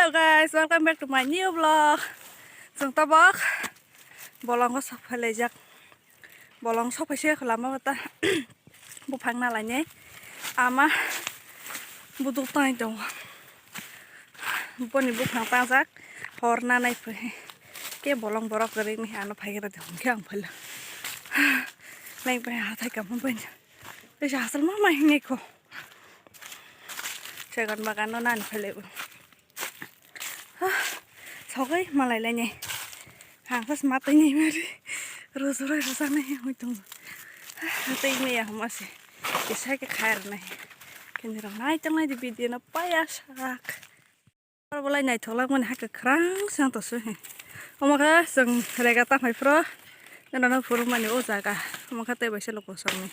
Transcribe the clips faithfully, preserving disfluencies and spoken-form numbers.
Guys, welcome back to my new vlog. Chwng tabok bolongo sok phailaijak. Bolong sok phaisa lama bata buphang nalainai ama buduk tang tongo. Boni buphang tangjak hor nanai phai. Ke bolong borok kwrwi ni ano phaigra de hwnkhe ang phaila. Nai pai hathai kamo bai. Tei sa asal ma mai hingai ko. Segon bagan no nani phailaio. Sogwi malai lainai. Hangsa se matwi ni meri. Rojoroi rojaknai hoi tongo. Tei maya homa se. Kisa khe khair nai. Kini rok nai tongnai di video no paya sak. Aro bolai naithok langmani hai kwkhwrang se wng tongse. Omo khe chwng rega ta phai phro. Nana no phuru mani o jaga. Omo khe tei bai se loko songni.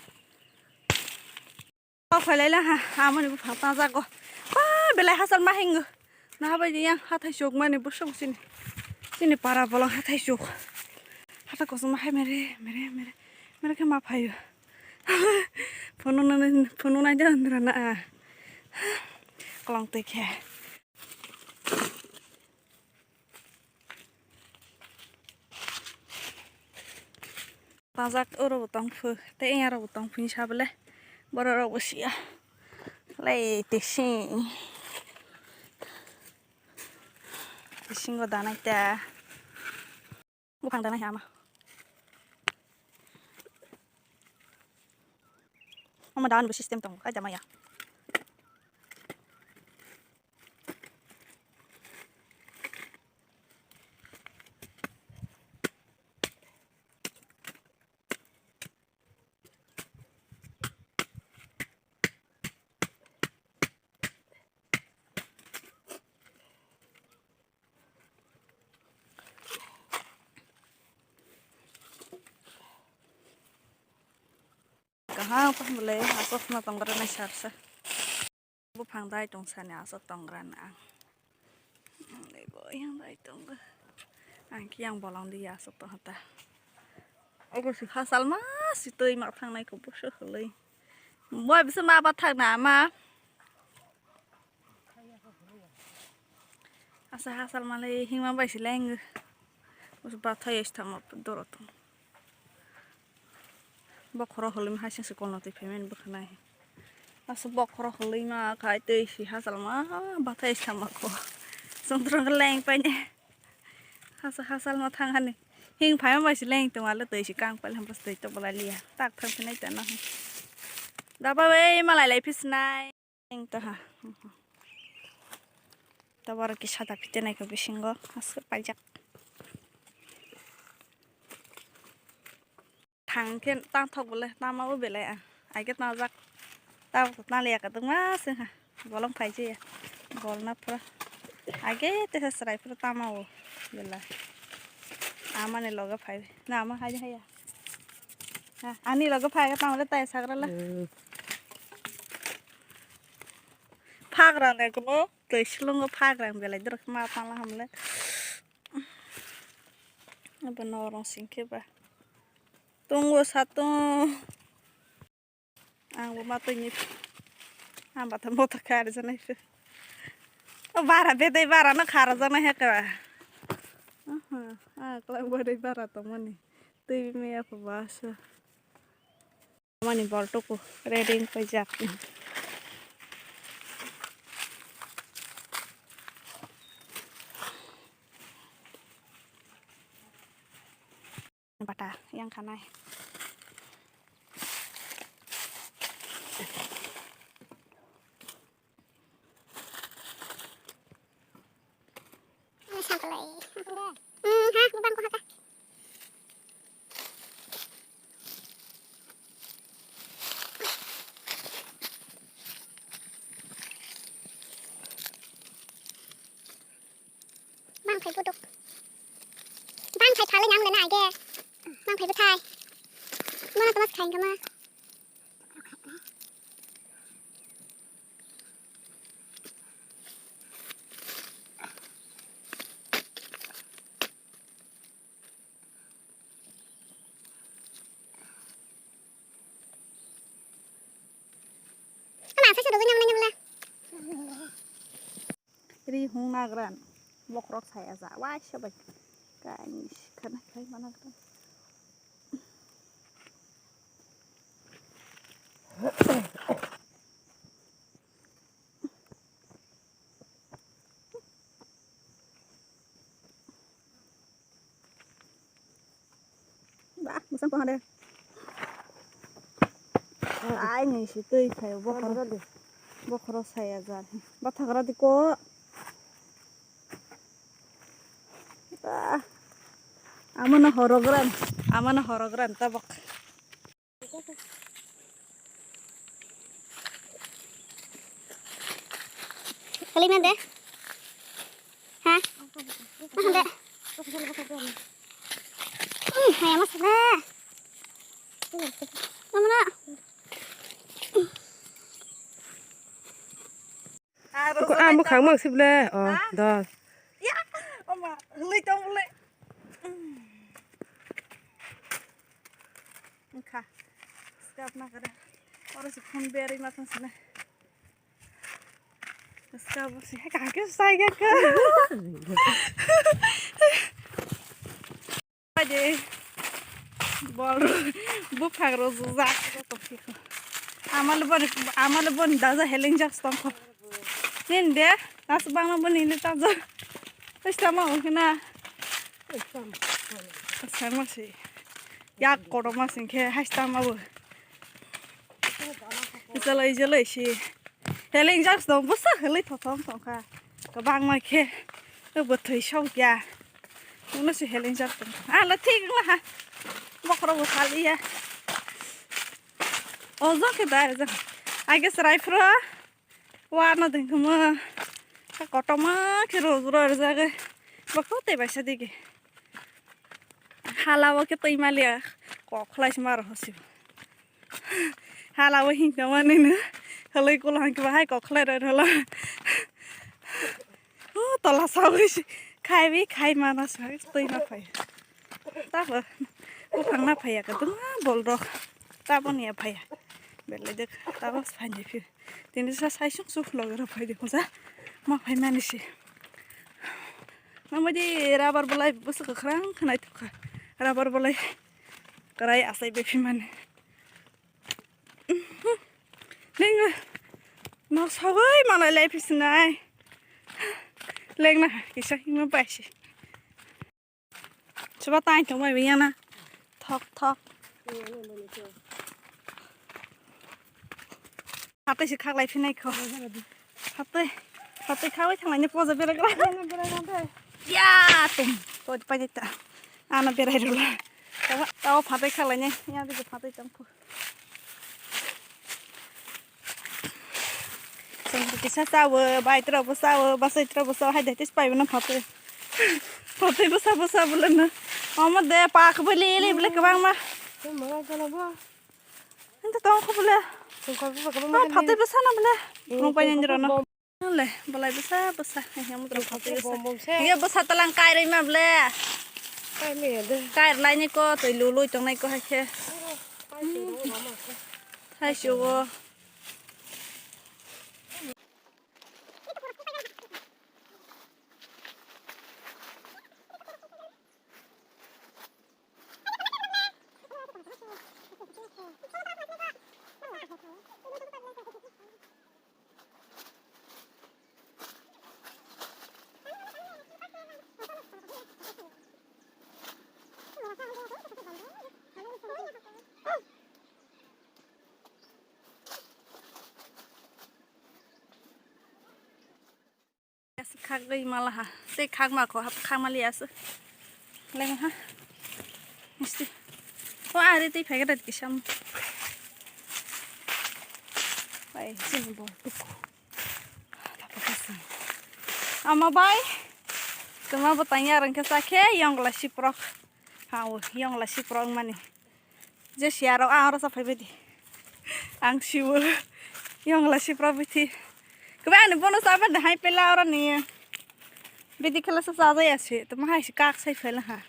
Kok phailai la ha, amoni buphang tangjak go. Ba, belai hachal ma hingo. Naha bai yang hathai chuk mani busong sini. Sini para bolong hathai chuk. Hathai kosom ma hai mere, mere, mere. Mere khe ma phaio. Phone nang, phone nang jan rana. Kolong tei khe. Tangjak oro bo tong phu, tei eyang rok bo tong phu sa bole. Borok rok bo sia. Lei tising. Tisingo danai ta. Buphang danai ama. Ama dan bo system tong kai damaya. Kaham kaham le asok na tonggra nai sarsa. Buphang dai tong sani aswk tong gra na ang. Ang le bo yang dai tong ga. Ang ki yang bolong di aswk tong ta. Obo si hachal ma si twi ma thang nai ko bo se hwlwi. Bo bisa ma ba thang na ma. Asa hachal ma le hima bai si leng. Bus ba thai sta ma doro tong. Bokhoro hwlwima hai sengse kolno twi phaimani bwkhanai. Aswk bokhoro hwlwima khai twi si hachalma bathai sama kho. Chwngtwrwng khe leng paine. Hasa hachalma thang hani. Hing phaima bai si leng tong ale twi si kang paile hampos twi to bolai liya. Tak thang phinai tana. Daba bai malai lai phisnai. Eng taha. Tabaro kisa da pite naikha bisingo aswk paijak. Thang khe tangthok bole tama o belai ang. Ai khe tangjak. Tabuk tang liya kwdwkma se ha. Bolong phai je ya. Bolna phura. Age tesa chwrai phuru tama o belai. Amani loge phai. Na ama hai hai ya. Ha, ani loge phai khe tamo le tai sagra la. Phagra ne kuno twi silongo phagra belai dorok ma tangla hamle. Abo norong singkhe ba. Tongo satung. Ang bo ma twi ni. Ang ba ta motor kha ar janai phe. O bara bedai bara no kha ar janai he ka. Aha, a kla bedai bara to mani. Twi me ya pho ba sa. Mani bol tuku ready wng paijak. Bata yang khanai. Bang phai buduk. Bang phai phalai nang le na age. Bang phai bwthai. Bono toma khai kama. Ama sa sa dogwi nang nang la. Ri Nagran bokhorok saya ja, waisa bai. Kaini sikhana khai managran. Ba, musang ko hande. Ai ni si tui khai bokhoro. Bokhoro saya ja. Ba thagra di ko. Ba. Amana horogran. Amana horogran tabok. Kali mende? Ha? Mende. Hmm, hai mas na. Mana? Ko ang bwkhak mang si ble. Oh, ha? Dos. Ya, oma, hului tong hului. Wngkha. Skap na kare. Oro si phone berwi ma thang sile. Skap bo si. Hai, kake sai ga ka. Ade bol bupha rojak. Amale boni, amale boni daja heleng jak tongkho. Nin de, nas bangma boni ni taja. Pesta ma ungkhe na. Sama si. Yak kodo ma singkhe haista ma bo. Jalai jalai si. Heleng jak tong, bwsa helai thothong tongkha. Kwbangma khe, o bwthwi sokya. Uno se heleng jak tong. Ah, la thik wngla ha. Bokhorok bo saliya. O jok khe dai, jok. Age chwrai phro. Wa no dengkhe mo. Kha kotorma khe rw rw rwjagwi. Bokhorok tei baisa digi. Hala o khe twi maliya. Kok khlai se ma rw hosi. Hala o hingka mani no. Halai kulo hangke bahai kok khlai rw rw lo. O tola sawi se. Khai bi khai mana sawi twi ma phai. Tabo buphang na phaiya kwbangma bol rok. Tabo ni ya phaiya. Belai de tabo phai de phi. Tini sa sai suk suk log rok phai de kusa. Ma phai mani se. Mama di rubber belai bwswk kwkhwrang khwnai thokha. Rubber belai kwrai asai be phi mani. Lengo. Nok sogwi malai lai phi sinai. Lengna kisa hima bai se. Chuba tai tongmai biyana. Thok thok. Hatui se khaklai phinai kho. Hatui, hatui khawi thanglaini poja beragra. Ya tum. To pai ta. Ano berai rula. Tawa, tawa phatai khaklaini. Ya dige phatai tongkho. Chwng kisa chawo, baitrok bo chawo, bwsaitrok bo chawo, hai de tis pai bono phatwi. Phatwi bwsa bwsa bwlwno. Omo de pak bwli li bwle kwbangma. Tei mwnai gana bo. Nta tong kho bwle. Tong kho bwle kwbangma. Phatwi bwsa no bwle. Nung pai nang jora no. Le, bwlai bwsa bwsa, hai, hai, mutra phatwi bwsa. Bom bom se. Ye bwsa talang kai rwi ma ble. Kai me de. Kai rwlai ni ko, twi lu lui tong nai ko hai khe. Kai se ro ma ma khe. Thai se o. Khagwi malaha, tei khagma kho, hap khagma liya se. Leng ha. Misti. O ari tei phai gada kisam. Pai, sini bo tuku. Ama bai. Tuma bo tanya rang khe sakhe, yong la siprok. Ha, o, yong la siprok mani. Je siya rok ang oro sa phaibai di. Ang siwo. Yong la sipra bithi. Kebe ani bono sa ba hai pela oro ni. Bidi khala sa sa ya se. Tuma hai si kak sai phela ha.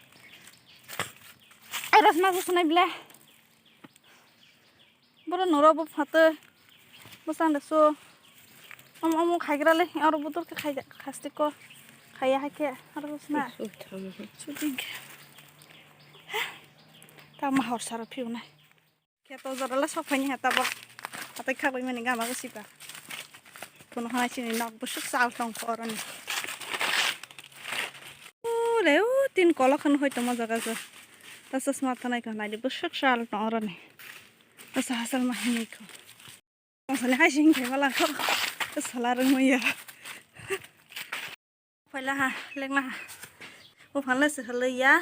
Oro sma bu sunai ble. Boro noro bo phatwi. Bo sanda so. Omo, omo khaigra le, oro botol khe khai, khasti ko. Khaiya hai khe, oro sna. Ui, ui, thamo. Shooting. Tamo hor saro phiu nai. Kheto jora le sok phaini ha tabok. Hatai khagwi mani gama go sipa. Kono hai chini nok busuk sal tong kho oroni. U le u tin kolok han hoi tongma jaga jo. Ta chosma tanai kha nai busuk sal tong oroni. Ta sa hasal ma hinai kho. Mosani hai sing khe bala kho. Sala rung ya. Phaila ha, lengla ha. Buphang le se halai ya.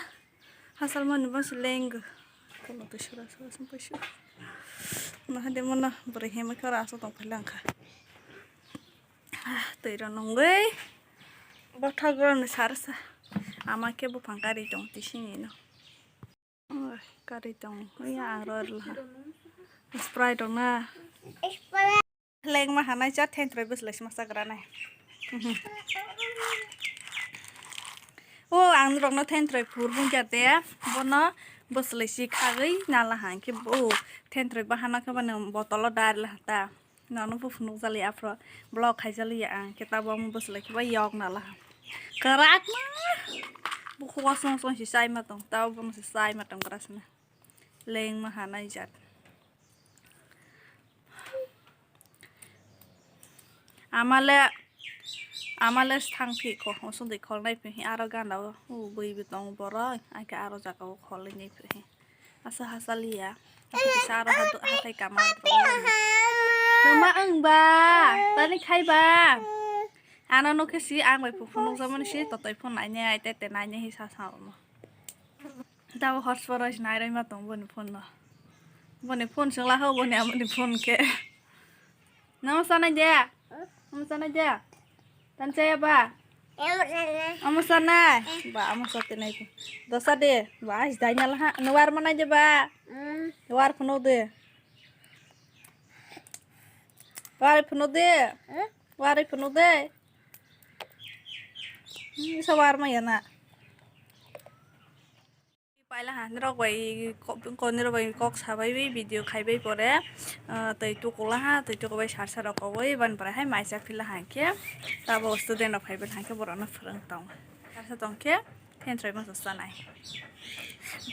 Hasal mani bo se leng. Kono to sura sura sum paisho. Na hade mono bore hema kara aso tong phaila angkha. Ah, tei ro nongoi. Bothak ro ni sarsa. Ama khe buphang kari tong tisini no. Oi, kari tong. Oi, ang ro rwla. Sprite rok na. Sprite. Lengma hanai cha thentroi bwslai sima chagra nai. Mhm. O ang rokno thentroi phur bungya de bono bwslai si khagwi nala hangkhe bo thentroi bahana khe bani botolo dar la ta. Nono bo phunuk jali aphro block khai jali ang khe tabo omo bwslai khe ba yok nala. Kwrak ma. Bo khugo song song si chai ma tong tabo bono si chai ma tong grasna. Lengma hanai jat. Amale, amale thang phi ko, osong de khol nai phi, aro ganda o, u bui bi tong borok, ai khe aro jaga o khol nai phi. Asa hasaliya, asa kisa aro hadu, hatai kama dro. Mama ang ba, tani khai ba. Ano no khe si ang bai phuphu nukjamani si, totoi phone nai nai, ai te te nai nai hi sa sa mo. Tabo hotspot rok se nai roi ma tong boni phone no. Boni phone sung la ho boni amoni phone khe. Namo sanai de? Namo sanai de? Tan chaya ba? Amo sanai. Ba amo sate nai ko. Dosa de. Ba ais dai nala ha. No war manai de ba? War phone de. War phone de. War phone de. Isa war ma yana. Paila ha, nirok bai kok, nirok bai kok sabai bai video khaibai pore, ah, tei tukula ha, tei tukubai sarsa rok koboi, ban pore hai maisa phila hangkhe, tabo student rok phaibai hangkhe borok no phwrwng tong. Sarsa tongkhe, thentroi moso sanai.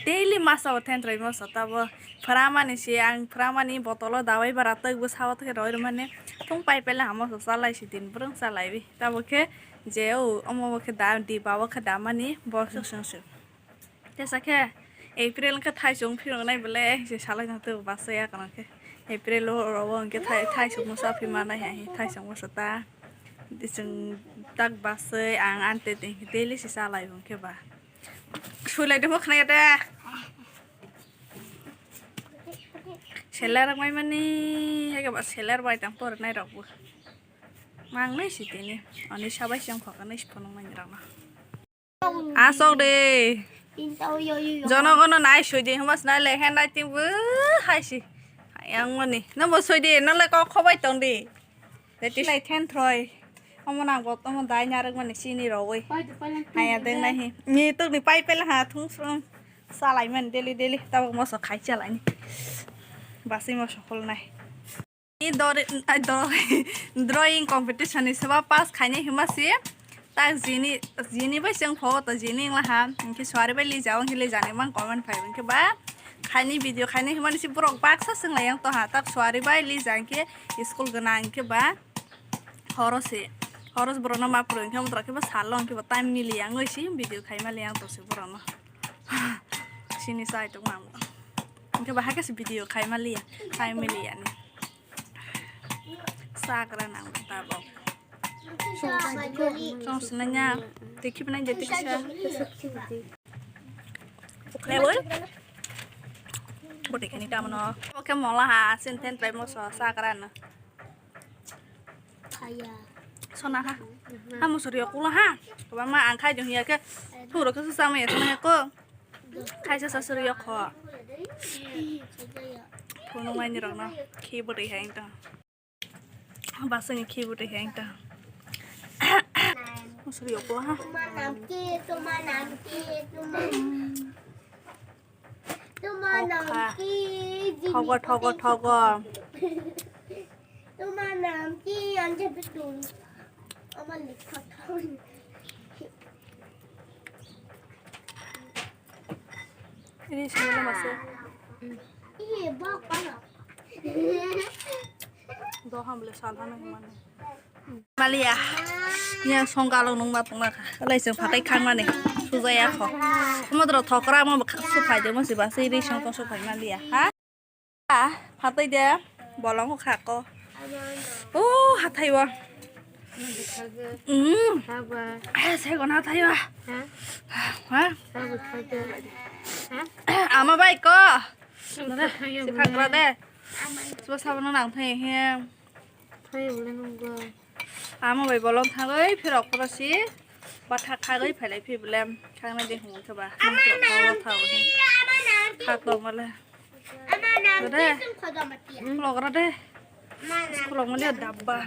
Daily masa o thentroi moso, tabo phwramani se, ang phwramani botolo dawai bara tei bwsa o tei roi rwmani, thung pai paila ha moso salai si din bwrwng salai bi. Tabo khe, je o, omo bo khe da, di ba o khe damani, bo sung sung sung. Tesa khe April wngkha thaisong phirok nai belai se salai nang tei basa ya kono khe April o oro o hwnkhe thai thaisong bwsa phi manai hai thaisong bwsa ta chwng tak basai ang ante tei daily se salai hwnkhe ba suilai demo khna ya de seller rok mai mani hai ba seller bai tang por nai rok bo mang nai si tini ani sabai se wngkha nai si phunuk mani rok no. Asok de. Jonogono nai soi de, huma sinai le handwriting bo hai si. Yang mani. No bo soi de, no le kok khobai tong de. Teti nai thentroi. Omo nang bo, omo dai narwk mani sini rogoi. Haya deng nai hi. Ni tuk ni pai pela ha thung srong. Salai mani daily daily. Tabo moso khai chalai ni. Basi moso khol nai. Ni dori-, ai, do-, drawing competition ni seba pass khainai hima si. Tak jini, jini bai chwng pho to jini wngla ha. Hwnkhe suari bai lija, hwnkhe lija ni mang comment phai hwnkhe ba. Khaini video khainai hima ni si borok baksa chwng lai yang to ha. Tak suari bai lija hwnkhe school gwnang hwnkhe ba. Horo se. Horo se borok no ma phuru hwnkhe, borok khe ba salo hwnkhe ba time mili yang oi si video khai mali yang to se borok no. Sini sai tong mang. Hwnkhe ba hakhe se video khai mali ya. Time mili ya ni. Sakra nang tabok. Song sinanya, tei khibi nai jati kisa. Level. Bote khani tamo no. Oke mola ha, sin thentroi moso sakra na. Sona ha. Ha musuri okula ha. Ba ma ang khai jong ya ke. Puro ke sama ya sona ko. Khaisa sa suri yok ho. Phunuk mani rok no. Khibi twi hai ta. Basani khibi twi hai ta. Musuri okula ha. Thogo, thogo, thogo. Tuma nam ki anje betul. Ama likha khawi. Ini semua masuk. Iya, bak, bak. Doham le salhana himani. Malia. Yang songkalo nung ma pungna kha. Lai seng phatai khang mani. Sujaya kho. Modro thokra mo suphai de mo siba siri song to suphai malia. Ha? Ah, phatai de. Bolong kha ko. Oh, hathai wa. Hmm. Eh, sego na hathai wa. Ha? Ama bai ko. Sikha kra de. Suba sabana nang thai he. Amo bai bolong thangwi phirok phoro si bathak khagwi phailai phi bole. Khangna de hung khe ba. Nang phirok thago thago hi. Khak tong bole. Dede. Khulok ra de. Khulok mole dabba.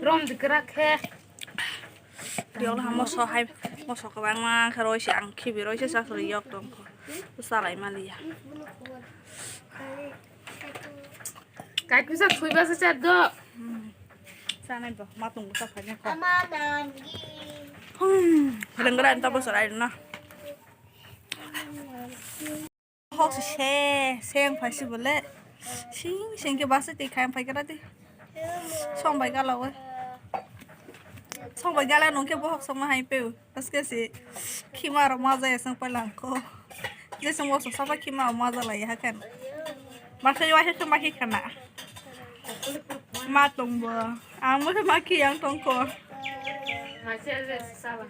Rom dikra khe. Diol ha moso hai moso kwbangma khe roi se ang khibi roi se chasuri yok tong kho. Salai maliya. Kaikusa thuiba se char do. Hmm. Sanai bo, ma tung sa phai ko. Ama nangi. Hmm, lengra anta bo sarai na. Hok se, se ang phai si bole. Sing, sing ke basa te khai phai kara te. Song bai gala we. Song bai gala nung ke bohok song ma hai pe. Aske si khima ro ma jaya sang palang ko. Je song boso sapa khima ro ma jala ya kan. Ma khai wa he ma khi khana. Ma tong bo. Ang mo ma khi yang tong ko. Ma se je sala.